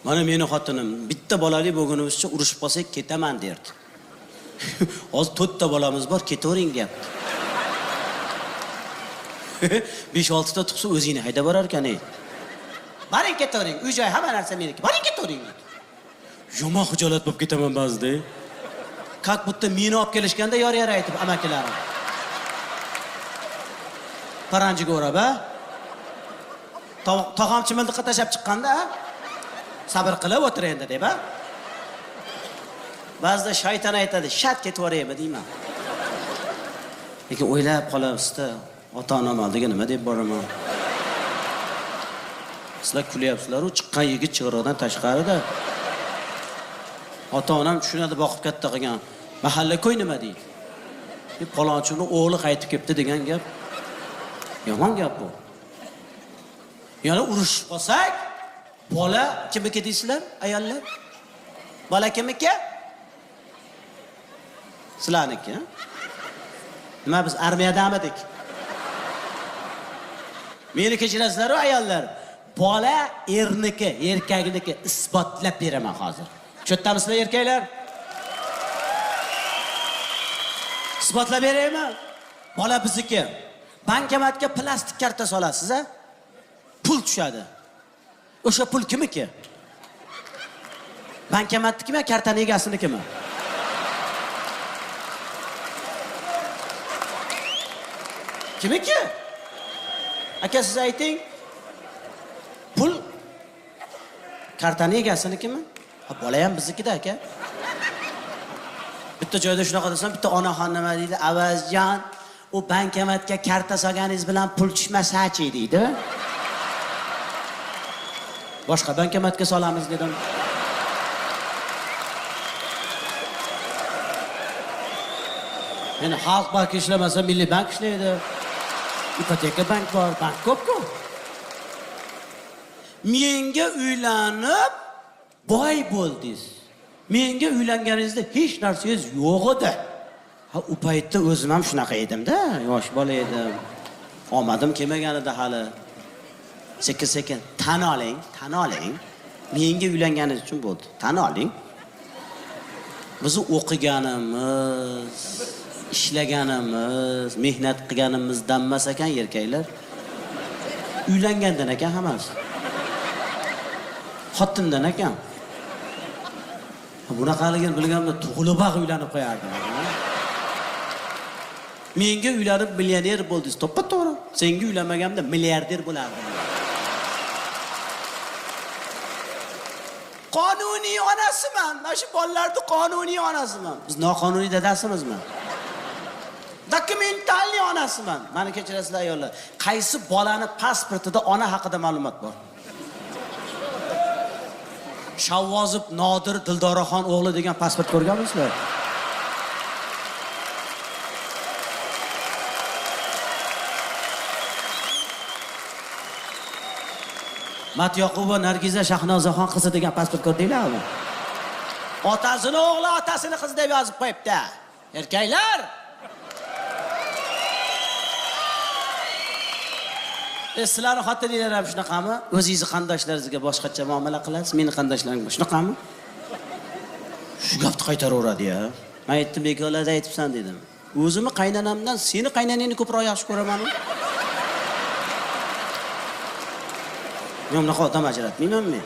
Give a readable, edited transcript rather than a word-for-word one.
Mana meni xotinim bitta bolali bo'lgunimizcha urushib qolsak ketaman derdi. Hozir 4 ta bolamiz bor, ketavering deyapti. 5-6 ta tug'sa o'zingni haydab borar ekan ey. Boring ketavering, uy joy hamma narsa meniki. Boring ketavering deydi. Yomon xijolat bo'lib ketaman ba'zida. Как будто meni olib kelishganda yor-yor aytib amakilarim. Paranjiga o'rab, a? Tog'am chimildiqqa tashlab chiqqanda, sabr qilib o'tir endi deb, a? Ba'zida shayton aytadi, shat ketib yuboraymi deyman. Lekin o'ylab qolyapsiz-da, ota-onam oldiga nima deb boraman? Sizlar kulyapsizlar, u chiqqan yigit chig'iriqdan tashqarida. Ota-onam tushunadi, boqib katta qilgan. Mahalla ko'y nima deydi? Deb palonchini o'g'li qaytib kelibdi degan gap. Yomon gap bu. Yana urushib qolsak, bola kimniki deysizlar, ayollar? Bola kimniki? Sizlarniki. Nima biz armiyadamidik? Meni kechirasizlar-ku ayollar. Bola erniki, erkakniki isbotlab beraman hozir. Cho'tdamisizlar erkaklar? Isbotlab beraymi? Bola bizniki. Bankomatga plastik karta solasiz, a? Pul tushadi. O'sha pul kimniki? Bankomatnikimi, kartani egasinikimi? Kimniki? Aka siz ayting. Pul kartani egasinikimi? Ha, bola ham biznikida aka. Bitta joyda shunaqa desam, bitta onaxon nima deydi? Avazjon, u bankomatga karta solganingiz bilan pul tushmasa-chi deydi. Boshqa bankomatga solamiz dedim. Endi Xalq banki ishlamasa, Milliy bank ishlaydi. Ipoteka bank bor, bank ko'p-ku. Menga uylanib boy bo'ldingiz. Menga uylanganingizda hech narsangiz yo'q edi. Ha, u paytda o'zim ham shunaqa edim-da, yosh bola edim. Omadim kelmagan edi hali. Sekin-sekin tan oling, tan oling. Menga uylanganingiz uchun bo'ldi. Tan oling. Bizni o'qiganimiz, ishlaganimiz, mehnat qilganimizdan emas ekan erkaklar. Uylangandan ekan hammasi. Xotindan ekan. Bunaqaligini bilganimda tug'ilib-aq uylanib qo'yardim. Menga uylanib millioner bo'ldingiz, to'ppa-to'g'ri. Senga uylanmaganimda milliarder bo'lardim. Qonuniy onasiman. Mana shu bolalarning qonuniy onasiman. Biz noqonuniy dadasimizmi? Dokumentalniy onasiman. Meni kechirasizlar ayollar. Qaysi bolani pasportida ona haqida ma'lumot bor? Shavvozov Nodir Dildoraxon o'g'li degan pasport ko'rganmisizlar? Matyoqubova Nargiza Shahnozaxon qizi degan pasport ko'rdinglarmi? Otasini o'g'li, otasini qizi deb yozib qo'yibdi. Erkaklar! Sizlarni xotininglar ham shunaqami? O'zingizni qandoshlaringizga boshqacha muomala qilasiz, meni qandoshlarimga shunaqami? Shu gapni qaytaraveradi-ya. Men aytdim, bekorlarda aytibsan dedim. O'zimni qaynonamdan seni qaynonangni ko'proq yaxshi ko'raman. Men bunaqa odam ajratmayman men.